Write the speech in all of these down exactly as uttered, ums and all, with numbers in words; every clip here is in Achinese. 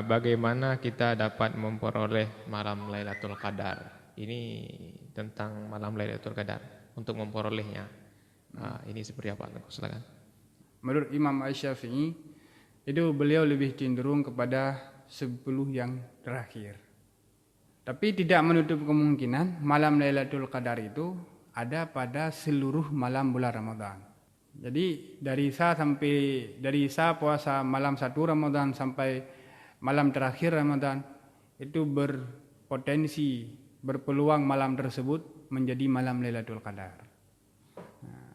Bagaimana kita dapat memperoleh malam Lailatul Qadar? Ini tentang malam Lailatul Qadar. Untuk memperolehnya, ah, ini seperti apa, Teungku? Silakan. Menurut Imam Asy-Syafi'i, itu beliau lebih cenderung kepada sepuluh yang terakhir. Tapi tidak menutup kemungkinan malam Lailatul Qadar itu ada pada seluruh malam bulan Ramadan. Jadi dari Isa sampai, dari Isa puasa malam satu Ramadan sampai malam terakhir Ramadan, itu berpotensi, berpeluang malam tersebut menjadi malam Lailatul Qadar. Nah,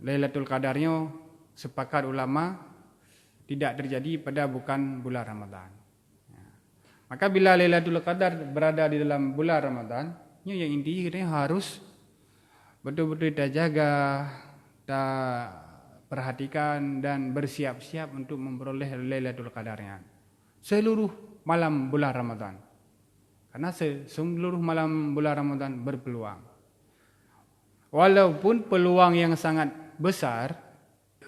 Lailatul Qadar nyoe, sepakat ulama, tidak terjadi pada bukan bulan Ramadan. Ya. Maka bila Lailatul Qadar berada di dalam bulan Ramadan, nyoe yang inti kita harus betul-betul tajaga, taperhatikan dan bersiap-siap untuk memperoleh Lailatul Qadar nyan. Seluruh malam bulan Ramadan. Karena se-, seluruh malam bulan Ramadan berpeluang. Walaupun peluang yang sangat besar,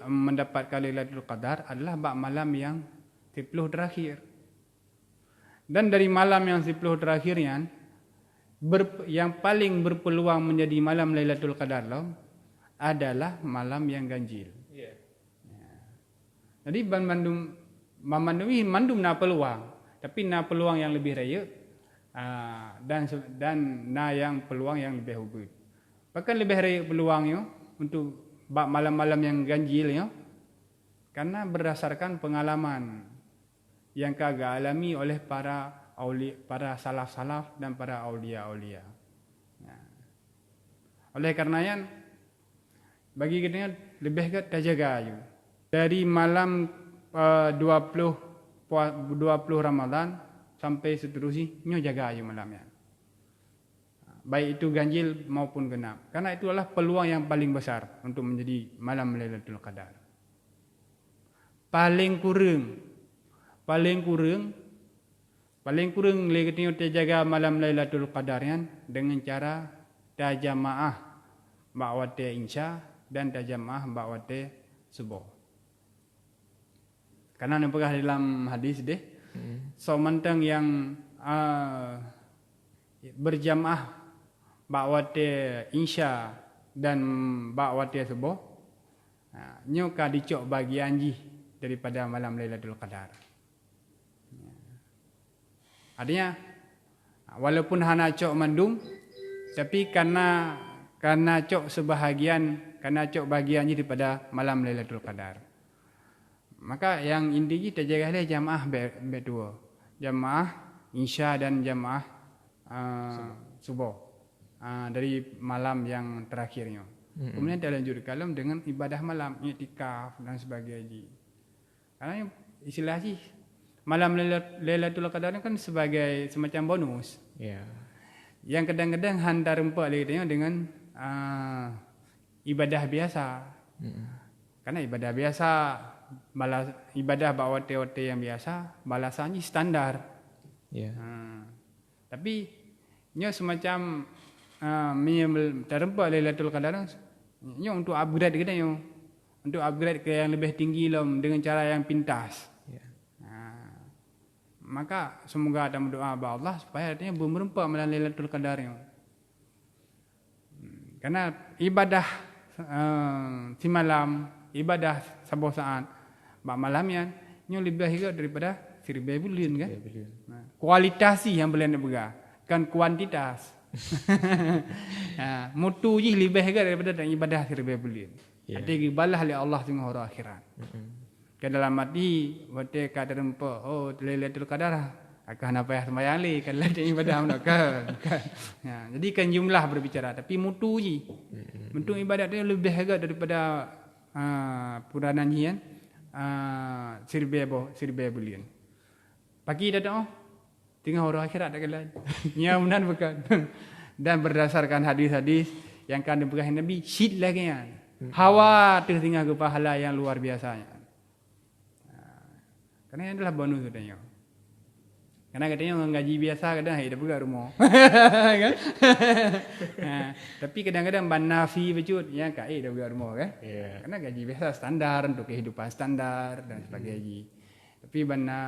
em, mendapatkan Lailatul Qadar adalah bak malam yang siploh terakhir. Dan dari malam yang siploh terakhir nyan, ber-, yang paling berpeluang menjadi malam Lailatul Qadar lom adalah malam yang ganjil. Ya. Jadi ban mandum, ban mandum ih mandum na peluang, tapi na peluang yang lebih rayeuk, ah, dan se-, dan na yang peluang yang lebih ubeut. Bahkan lebih rayeuk peluang nyoe untuk bak malam-malam yang ganjil nyoe, karena berdasarkan pengalaman yang ka geualami oleh para auli-, para salaf-salaf dan para aulia-aulia. Nah, oleh karena nyan, bagi geutanyoe leubeh gét tajaga aju. Dari malam, eh, dua puluh pua-, dua puluh Ramadan sampai seterusnya, nyoe jaga aju malam nyan. Baik itu ganjil maupun genap. Karena itu adalah peluang yang paling besar untuk menjadi malam Lailatul Qadar. Paling kureueng, paling kureueng, paling kureueng lé geutanyoe tajaga malam Lailatul Qadar nyan deungon cara tajamaah bak watée Isya dan tajamaah bak watée suboh. Karena neupeugah dalam hadis deh, hmm, soe mantong nyang, ah, berjamaah bak watée Isya dan bak watée suboh, ha, nyoe ka dicok bagian jih daripada malam Lailatul Qadar. Artinya, walaupun hana cok mandum, tapi karena, karena cok sebahagian, karena cok bagian jih daripada malam Lailatul Qadar. Maka nyang inti jih tajaga lé jamaah bèk, bèk tuwoe. Jamaah Isya dan jamaah, ah, suboh. Ah, dari malam yang terakhir nyoe. Mm-mm. Kemudian talanjutkan lom dengan ibadah malam, iktikaf dan sebagainya. Karena istilah jih, malam Lailat-, Lailatul Qadar ni kan sebagai semacam bonus. Ya. Yang kadang-kadang han tareumpok lé geutanyoe dengan, ah, ibadah biasa. Mm-mm. Karena ibadah biasa, balas, ibadah bak watée-watée yang biasa, balasan jih standar. Ya. Ha. Tapi nyoe semacam, ah, mi-, tareumpok Lailatul Qadar nyoe untuk upgrade geutanyoe. Untuk upgrade ke yang lebih tinggi lom dengan cara yang pintas. Ya. Ha. Maka semoga ata meudoa bak Allah supaya geutanyoe beumeureumpok malam Lailatul Qadar nyoe. Hmm, karena ibadah, eh, simalam, ibadah saboh saat bak malam nyan, nyoe leubeh gét daripada siribèe buleuen, kan? Siribèe buleuen. Nah, kualitas jih nyang peureulèe neupeugah, kon kuantitas. Ha, mutu jih leubeh gét daripada ibadah siribèe buleuen. Ya. Até geubalah lé Allah teungoh uroe akhirat. Mm-mm. Ka dalam hati, watèe ka tareumpok, oh, Lailatul Qadar, ka hana payah seumayang lé, ka lheueh ibadah meunoe, kan? Kan? Ya, jadi kan jumlah berbicara, tapi mutu jih. Mm-mm. Mutu ibadat tu leubeh agak daripada, ah, puranan jih kan, ah, siribèe boh, siribèe buleuen. Pagi dah tu, teungoh uroe akhirat dak kalon. Nyan meunan bukan. Dan berdasarkan hadis-hadis nyang ka neupeugah Nabi, cit lagèe nyan. Mm-mm. Hawa teuh teungoh geupahala nyang luar biasa nyan. Ha. Karena nyan adalah bonus geutanyoe. Karena geutanyoe ngon gaji biasa kadang hai dah peugah rumoh. Kan? Ha, tapi kadang-kadang ban nafi bacut, ya, ka hai dah peugah rumoh, kan? Ya. Karena gaji biasa standar untuk kehidupan standar dan sebagainya. Tapi ban na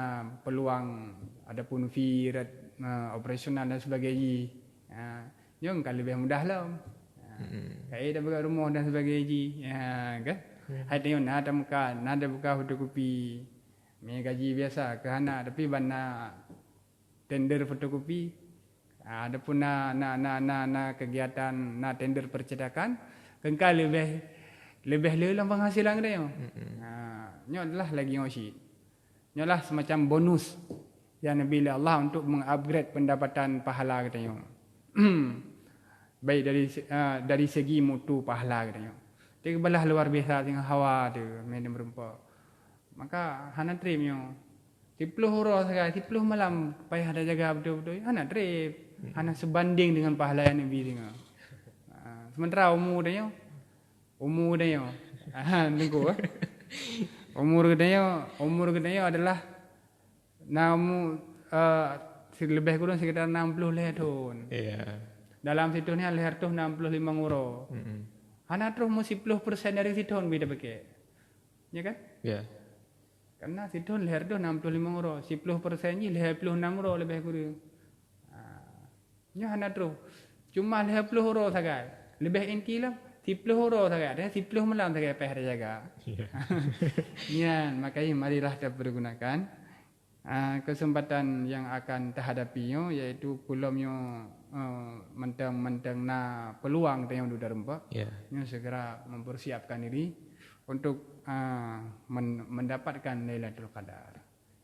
peluang, adapun fee rot, eh, operasional dan sebagainya, ah, nyoe ka leubeh mudah lom. Ah, Mm-mm. Kayée tapeugah rumoh dan sebagainya, ya, kan? Hai tanyoe na tamuka, na tabuka fotokopi. Mie gaji biasa keu hana, tapi ban na tender fotokopi. Ah, adapun na, na, na, na, na kegiatan, na tender percetakan, kengka leubeh, leubeh le lam penghasilan geutanyoe. Mm-mm. Ah, nyoe adalah lagi nyoe cit. Nyoe lah semacam bonus yang neubi lé Allah untuk mengupgrade pendapatan pahala geutanyoe. Baik dari se- ah, dari segi mutu pahala geutanyoe. Tapi balah luar biasa singoh hawa tu, meunyoe meureumpok. Maka hana treb nyoe. Siploh uroe sagai, siploh malam payah tajaga beutôi-beutôi. Hana treb. Hana sebanding dengan pahala yang neubi singoh. Ah, sementara umu geutanyoe, umu geutanyoe. Ah, Teungku, eh. Umur geutanyoe, umur geutanyoe adalah na umu, eh, si- leubeh kurang sekitar enam puluh lhée thon. Ya. Dalam sithon nyan lhée reutôh enam puluh limong uroe. Mm-mm. Hana troh mu siploh persen dari sithon bida pakai. Ya kan? Ya. Karena sithon lhée reutôh enam puluh limong uroe, siploh persen jih lhée puluh enam uroe leubeh kurang. Ha. Nyoe hana troh. Cuma lhée puluh uroe sagai. Leubeh inti lom, siploh uroe sagai, dan siploh malam sagai payah tajaga. Ya. Nyan, makanya marilah tapergunakan, ah, kesempatan yang akan tahadapi nyoe, yaitu peulom nyoe, eh, mantong-mantong na peluang tanyoe duda rumpok. Ya. Nyoe segera mempersiapkan diri untuk, ah, men- mendapatkan Lailatul Qadar.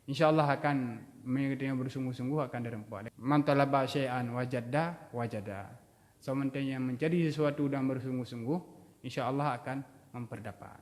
Insya Allah akan, meunyoe geutanyoe bersungguh-sungguh akan direumpok. Man talaba syai'an wajadda, wajada. Sementara yang mencari sesuatu dan bersungguh-sungguh, insya Allah akan memperdapat.